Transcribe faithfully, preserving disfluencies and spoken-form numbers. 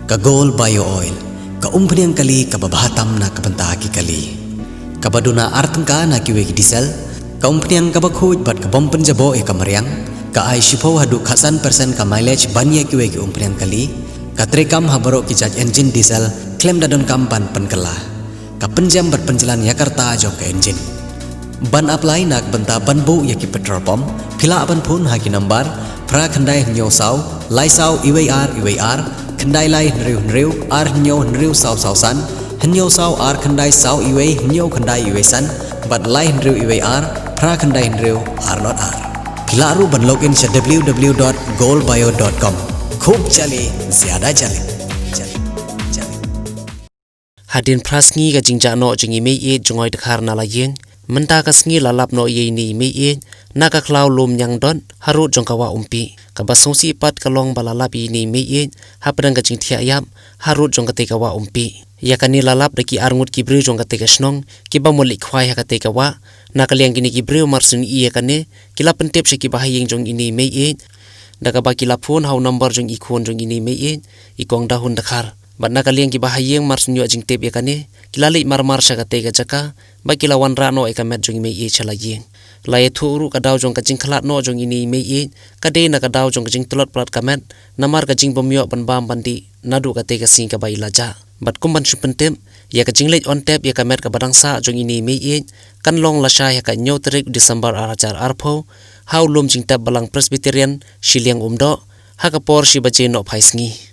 Ka Gold Bio Oil, ka umphniang kali kaba bha tam na ka bynta ki kali. Kaba duna ar tyngka na kiwei ki diesel, ka umphniang kaba khuid bad ka bym pynjaboh ïa ka mariang, ka ai shiphew haduh khatsan percent ka mileage ban ïa kiwei ki umphniang kali, ka treikam ha baroh ki jait engine diesel, khlem da donkam ban pynkylla. Ka pynjem bad pynjlan ïa ka rta jong ka engine. Ban apply na ka bynta ban buh ïa ki petrol pump, phi lah ban phone ha ki number phra khyndai hynñiew saw lai saw iwei ar iwei ar, khyndai lai hynriew hynriew ar hynñiew hynriew saw saw san, hynñiew saw ar khyndai saw iwei hynñiew khyndai iwei san, bad lai hynriew iwei ar phra khyndai hynriew ar not ar. Phi lah ruh ban log in sha w w w dot gold bio dot com. Khub jali, zyada jali. Jali, jali. Hadien phra sngi ka jingjah noh jong i meiieit jong Ngoi Dkhar na la ïing. Mynta ka sngi la lap noh ïa ine i meiieit na ka khlaw Lum Ñiangdot harud jong ka wah Umpi. Kaba sngewsih pat ka long ba la lap ïa ine i meiieit hapdeng ka jingthiah ïap harud jong katei ka wah Umpi. Ïa kane la lap da ki arngut ki briew jong katei ka shnong kiba mut leit khwai ha katei ka wah. Na ka liang kine ki briew mar shu ïohi ïa kane, ki la pyntip sha ki bahaïing jong ine i meiieit, da kaba ki la phone ha u number jong i khun jong ine i meiieit, i Kong Dahun Dkhar. Bad na ka liang ki bahaïing mar shu ïoh jingtip ïa kane, ki la leit marmar sha katei ka jaka, bad ki la wanrah noh ïa ka met jong i meiieit sha la ïing. La ïathuh ruh ka daw jong ka jingkhlad noh jong ine i meiieit ka dei na ka daw jong ka jingtlot palat ka met, namar ka jingbymïoh ban bam ban dih naduh katei ka sngi kaba i la jah. Bad kum ban shu pyntip, ïa ka jingleit on tep ïa ka met kaba dang sah jong ine i meiieit kan long lashai ha ka hynñiew tarik December ar hajar arphew, ha u lum jingtep Balang Presbyterian, Shilliang Umdoh, ha ka por shi baje nohphai sngi.